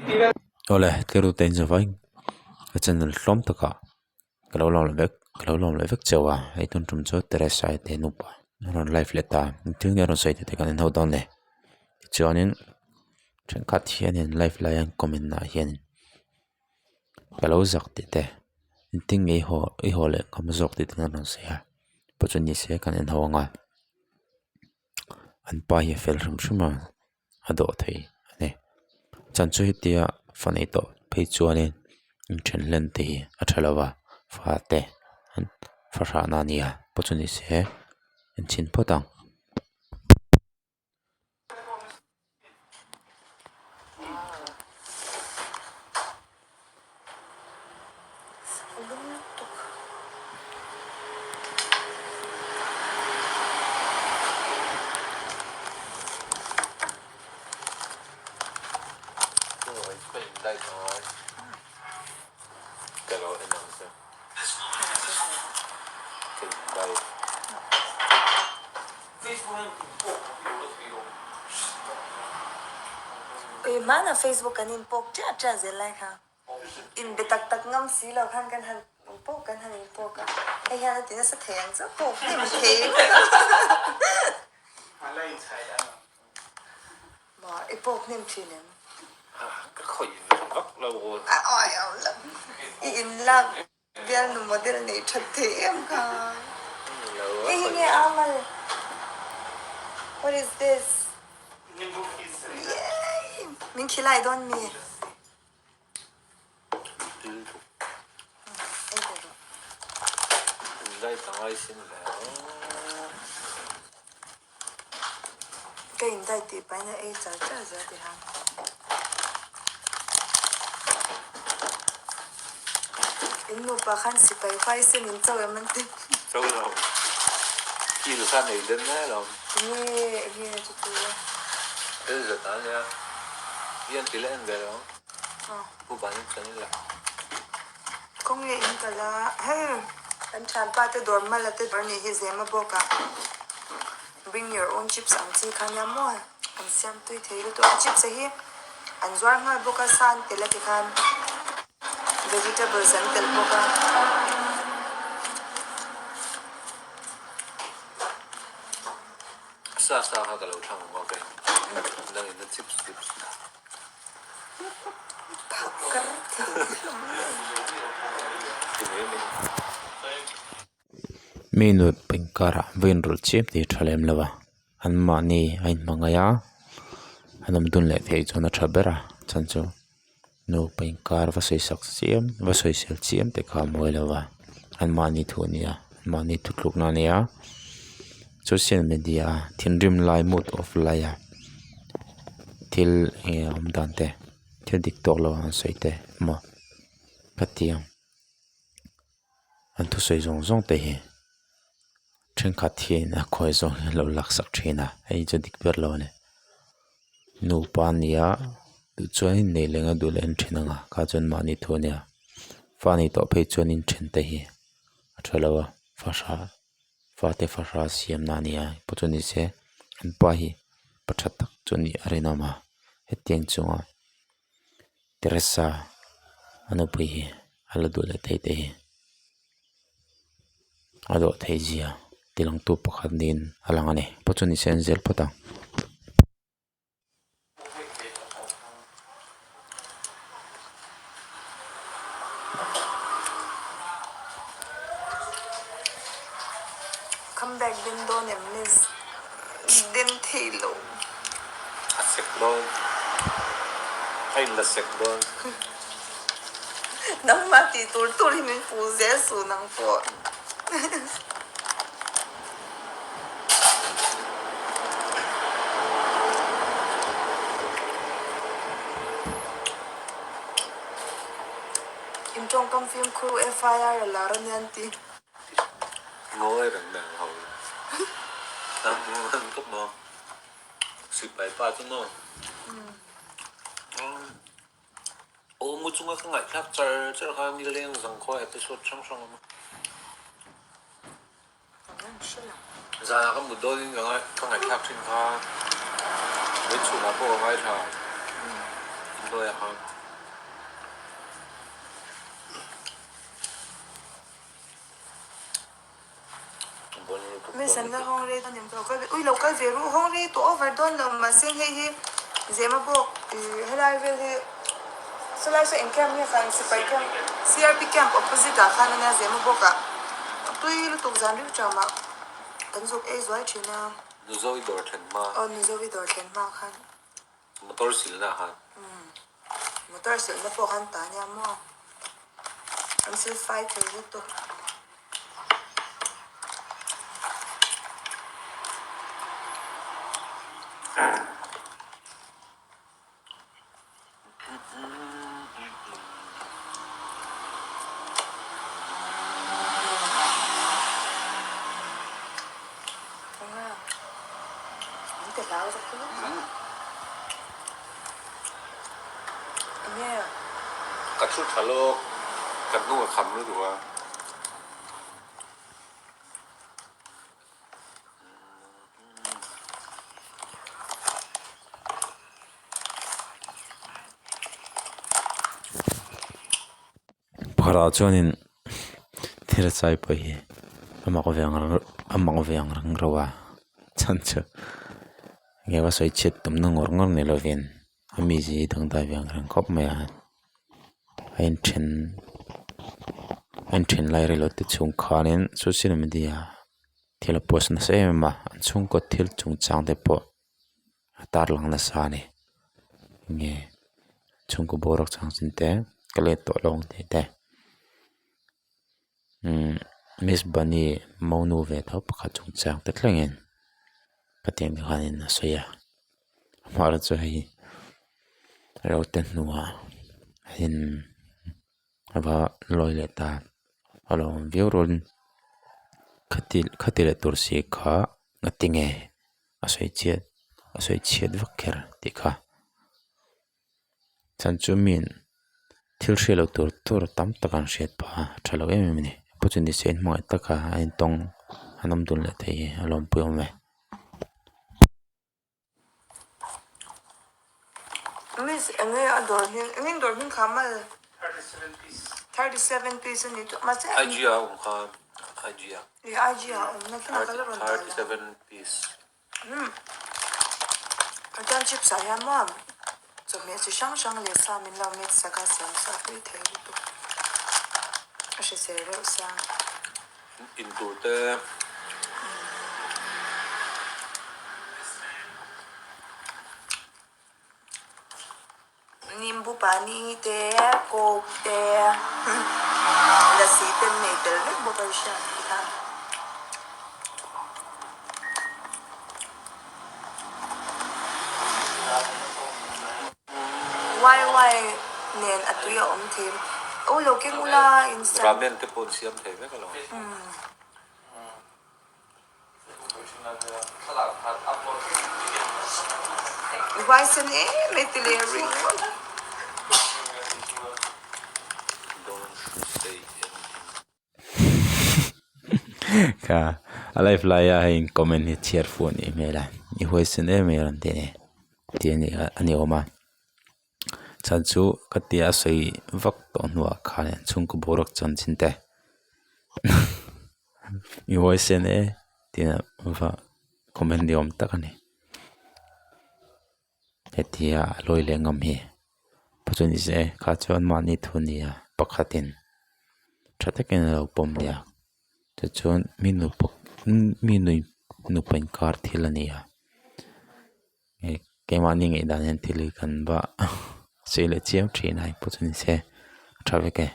Awle tleirawl te in zavai ka channel hlawm takah ka lo lawm leh vek ka lo lawm leh vek chauh a hei tun tum chu Teresa te nupa an rawn live leh ta engtin nge an rawn sawi tih te kan en ho dawn le tichuanin thenkhat hianin live laia an comment ah hian ka lo zak tih te engtin nge i haw i haw leh ngam zawk tih te an rawn sawi a pawh chu nise kan en ho ang a an pa hi a fel hrim hrim a. a dawh thei a ni chan chu hetia fa nei tawh phei chuanin inthen hlen te hi a tha lo a fa te an fa hrahna a ni a pawh chu ni se enchhin phawt ang. Hmana Facebook kan in pawk ṭiah ṭiah zel lai kha. Inbe tak tak ngam si lo khan kan han pawk kan han in pawk a, hei hian a ti nasa thei ang chu pawk hnem thei maw i pawk hnem thin em? Ka khawih vak lo aw. A awi awm lo i in lak bialnu model nei that thei em kha. Hei hi nge Amal? What is this? Yay! Min khilai dawn mi? Ka indai tih pahin a ei char char zel ti han. In nupa khan sipai huaisen in cho em an ti. Cho lo. Kil kha nei den mai alawm. Enge enge chu chu. Thil zat a nia. I an ti leh en ve lo. Pu ban in chuan in la. Kawng leh in kal a, hei kan thianpa te dawr mala te dawr nih hi Zema bawk ah bring your own chips ang chi kha nia maw an siam tui thei lutuk a chips a hi an zuar nghal bawk a sa an tel a tikhan vegetables an telh bawk a. Sa sa kha ka lo thlang ang ok nang in a chips chips. Mi nut inkar ah va inrawlh chiam tih a tha lem lo a an mahni a inhmangaih a an awm dun leh theih chuan a tha ber a chhan chu nupa inkar va sawi sak chiam va sawisel chiam te kha a mawi lo a an mahni thu a ni a an mahni thutlukna a ni a social media a thinrim lai mood off lai a thil eng nge awm dan te thil dik tawk lo an sawi te emaw khatiang an thusawi zawng zawng te hi thenkhat hian a khawi zawng hi an lo laksak thin a hei chu dik ber lo a ni nupa a ni a duh chuan in nei leng a duh leh an then ang a kha chuan mahni thu a nia fa nei tawh phei chuan in then te hi a tha lo a fahrah fate fahrah siamna a ni a pawh chu ni se an pa hi pa tha tak chu a nih a rinawm a hetiang chunga Teresa a nupui hi a la duh leh thei te hi a dawh theih zia ti lang tu pakhat niin a lang a ni pawh chu ni se an zel phawt ang. Come back den dawn em miss den thei lo. A sek dawn. A in la sek dawn. Nangmah tih tur tur hi min puh zel suh nang pawh. In tawngkam fimkhur u FIR a lar a nia an ti. Ngawi reng reng ho. Nang an kawp maw? Sipai pa chu maw? Aw mu chunga ka ngaihthlak char char kha nileng zangkhua episode hrang hrang a awm a. Zanah ka mut dawnin ka ngaihthlak thin kha vei chhunah pawh ka ngaithla. Lawi a hang. Miss an la hawng rei dawn em ka lo kal ve ui lo kal ve ru hawng rei tawh over dawn lo mahse hei hi Zema bawk ih helai vel hi sawlai saw eng camp nge khan sipai camp CRP camp opposite ah khan ania Zema bawk ah tui lutuk zan riu tram ah kan zuk ei zuai thin a. Nuzovi dawr thlen hma. Aw Nuzovi dawr thlen hma khan. Motor silna ah khan. Motor silna pawh khan ta ania maw. An sil fai thei lutuk. Ka thu tha lawk, ka hnung a kham lutuk a. Pakhatah chuanin thil chai pawh hi a mak ve ang reng a mak ve ang reng reuh a chhan chu nge va sawi chhiat tumna ngawr ngawr ni lovin a mizia hi dangdai ve ang reng khawp mai a a inthen a inthen lai rei lo te chhung khanin social media thil a post nasa em em a an chhungkaw thil chungchang te pawh a tarlang nasa a ni nge chhungkaw boruak chang chin te ka let tawh lo ang tih te umm miss bunny monu ve tho pakhat chungchang te thlengin khatiang te khanin a sawi a amaherawhchu chu hei reu te hnuah in a va lawi leh ta a lo awm viau rualin khati khati leh tur si kha ngatinge a sawi chhiat a sawi chhiat vak kher tih kha chhan chu miin thil hriat loh tur tur tam tak an hriat phah a a tha lo em em a ni pawh chu nise an hmangaih taka a intawng an awm dun leh thei hi a lawmpui awm e. Miss enge a dawr hming engin dawr hming kha mal 37 piece a ni chu mahse IG a awm kha IG a ih IG a awm na khin a kal a rawn dah la 37 piece umm chuan chips ah hian maw chawhmeh chi hrang hrang leh sa min lo mix sak a siam sa hlui thei lutuk a hrisel reuh sia. In tur te. Nimbu pani te, coke te, lassi te an nei tel vek bawk a i hriat tih kha. Wai wai nen a tui a awm thei. Aw lo keng ula in siam. Ramen te pawh an siam thei vek alawm. Wai sen em em ti leh ring ngawt. Don't say anything. Kha a live laia hei comment hi chhiar fuh a nih hmel a i huaisen em em an tih ni tih a ni a ni awm a chhan chu ka tia a sawi vak tawh hnuah khan chhungkaw boruak chanchin te i huaisen e tih va comment ni awm tak a ni hetia a lawi leh ngam hi. Pachuan ni se kha chuan mahni thu nia pakhatin tha takin a lo pawm nia tichuan mi nupa mi nui nupa inkar thil a ni a eh keimahni ngaihdan hian thil hi kan va sawi leh chiam thin a pawh chu ni se a tha vek e.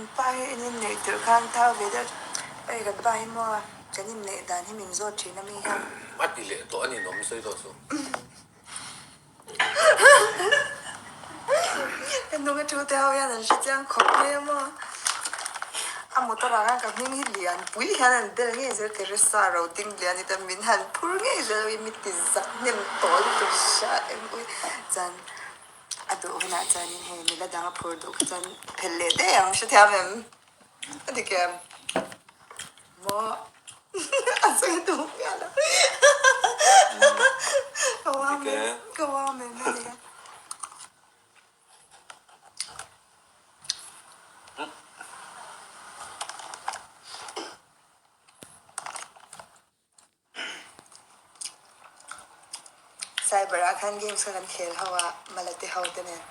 In pa hi in inneih tirh khan thau ve deuh hei kan pa hi maw kan inneih dan hi min zawt thin a mi hian. A ti leh tawh a ni nawm sawi tawh suh. Ka hnung a thu te ho hian an hre chiang khawp mai a maw. A motor ah khan ka hming hi lian pui hian an bel ngei zel Teresa ro ding lian hi ta min han phur ngei zel a mi ti zak hnem tawh lutuk hria em ui chuan A duh hunah chuanin hei nula dang a phur duh kha chuan phelh leh daih ang hrethiam em? A dik em? Maw? A sawi duh miah lo. Ka uam em, ka uam em a nia. Cyber ah khan games kha kan khel ho a, mala te ho te nen.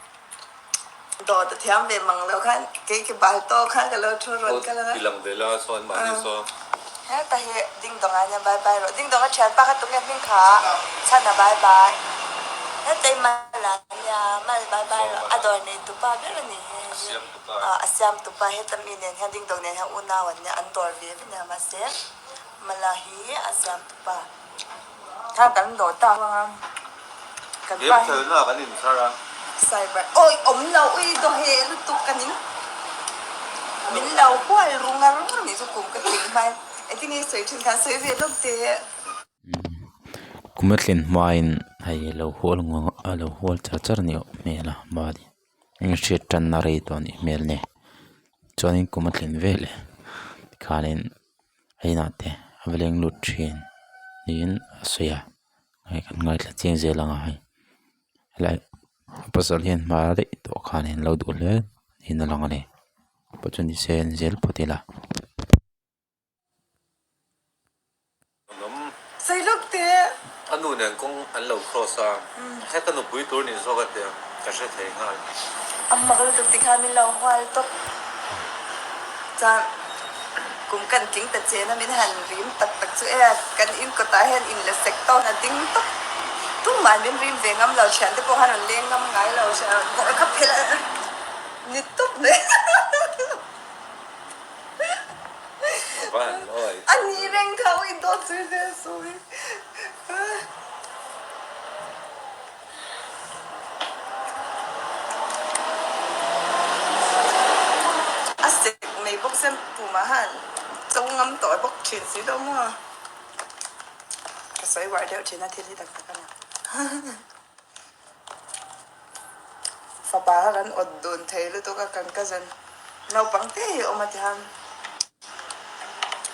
Dawt a thiam ve mang lo khan kei ke bal tawk khan ka lo thu rawn kal ang a. Ti lang ve la chuan mahni saw. Heta hi ding dawng ah nia bye bye rawh. Ding dawng a thianpa kha tunge hming kha chhan a bye bye. Heta hi mal ah nia mal bye bye rawh. A dawr nei tupa ber a ni hi. A siam tupa heta mi nen hian ding dawng nen hian unau an nia an dawr ve ve nia mahse. Mala hi a siam tupa. Kha kan dawh tak ang a. Kan pa hi. Khelna kan inchhar a. Cyber awi awm lo ui daw he lutuk ka ning. Min lo hual ru ngar ngar nih chu kum ka tling hmai. Engtin nge sawi thin khan sawi ve lawk teh. Kum a tlin hmain hei lo hual a lo hual char char a nih hmel a mahni eng hriat tanna rei tawh a nih hmel a ni chuanin kum a tlin veleh tikhanin a inah te a va leng lut thin niin a sawi a hei kan ngaithla chiang zel ang a hei helai pasal hian hma daih tawh khanin an lo duh hle niin a lang a ni pawh chu ni se en zel phawt ila. Sawi lawk teh. A nu nen kawng an lo cross a, heta nupui tur nih zawk a tia ka hre thei nghal. A mak lutuk ti khan min lo hual tawp. Chuan kum kan tling ta chen a min han rim tak tak chu e kan in kawtah hian in la sek tawk a ding tawp. Tumah min rim ve ngam lo thiante pawh khan rawn leng ngam ngai lo bawrh kha phelh a ni tawp mai. A ni reng kha ui dawt zui ve sawi. A sek mai bawk sen pumah han cho ngam tawh bawk thin si lo maw. Ka sawi uar deuh thin a thil hi tak tak a ni. Fapa kha kan awt dun thei lutuk a kan cousin naupang te hi awm a ti han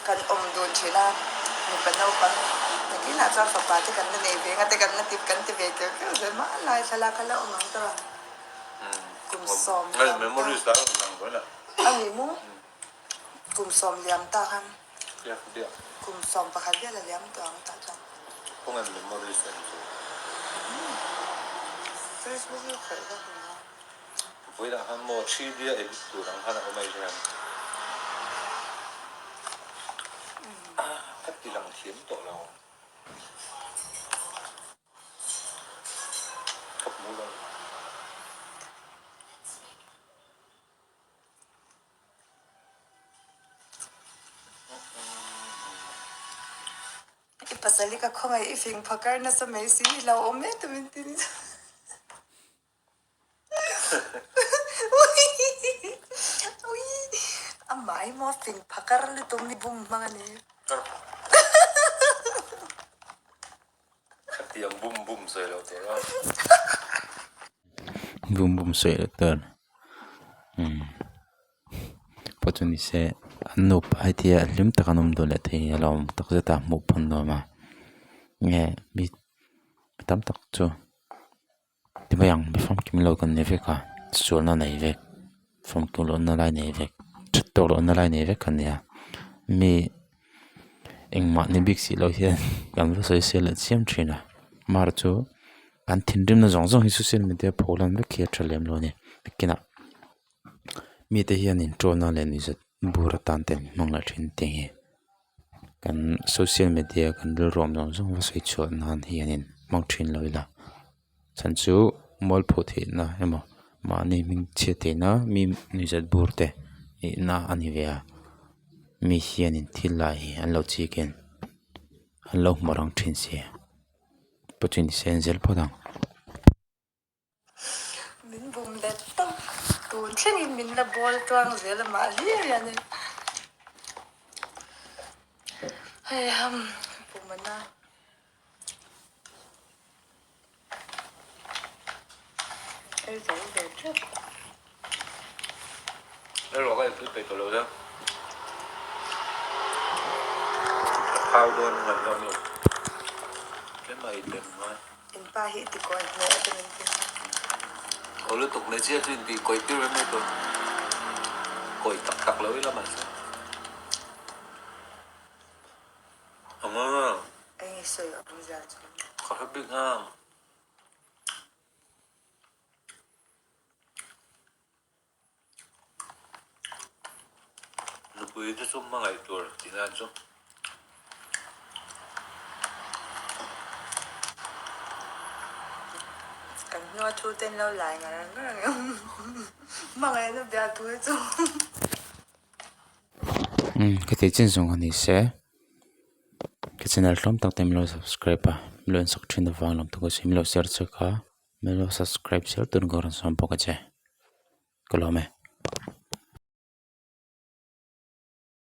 kan awm dun thin a mipa naupang nakinah chuan fapa te kan la nei ve ang a te kan la ti kan ti ve keuh keuh zel hmanlai thlalak kha la awm ang tawh a kum sawm liam ta a ni maw kum sawm liam ta khan kum sawm pakhat vel a liam tawh ang tah chuan. Facebook hi khaih vak lo a. Vawilah khan maw 3D a edit tur ang khan a awm aih hian ka ti lang thiam tawh lo. Ka hmu lo. I pasal hi ka khawngaih i fing phakar nasa mai si i lo awm e tumin tin Amah hi maw fing phakar lutuk mi bum hmang a ni. Khatiang bum bum sawi loh tur a. Bum bum sawi loh tur. Umm. Pawh chu ni se an nupa hetia hlim tak an awm dun leh thei a lo awm tak zet a hmuh pawn nuam a nge mi tam tak chu ti mai ang mi famkim lo kan ni vek a sualna nei vek famkim lohna lai nei vek that tawk lohna lai nei vek kan ni a mi engmah ni bik si lo hian kan va sawi sel leh chiam thin a mar chu an thinrimna zawng zawng hi social media pho lan vek hi a tha lem lo a ni nakinah. Mite hianin tawna leh nuihzat bur atan te an hmang leh thin te hi kan social media kan rilruam zawng zawng va sawi chhuah nan hianin hmang thin lo ila chhan chu mualpho theihna emaw mahni hming chhiat theihna mi nuihzat bur te. Ihna a ni ve a mi hianin thil lai hi an lo chik in an lo hmu rang thin si pawh chu ni se an zel phawt ang. Min bum let tawp tun thlengin min la bawl tluang zel a mah hlir hian in hei ham pum ana. Ei zo ve tep. Ei rawh ka ei tui peih tawh lo deuh. Ka phau dawn ngaih dawn lo. Tlem a ei tlem ngai. In pa hi i ti kawi hle a ti min ti. Aw lutuk hmeichhia chu intih kawi tir em mai tawh. Kawi tak tak lo ila mahse. Anga. Eng i sawi awmzia chu. Ka hre bik a. Nupui te chu hmangaih tur tih nan chu. Kan hnua thu ten lo lai ngar ngar ang em. Hmangaihna bia thu hi chu. Umm ka tih chin zawng a ni se ka channel hlawm tak te min lo subscribe a min lo en sak thin avang lawm tak asin min lo share chhuak a min lo subscribe zel tur ka rawn sawm bawk a che ka lawm e.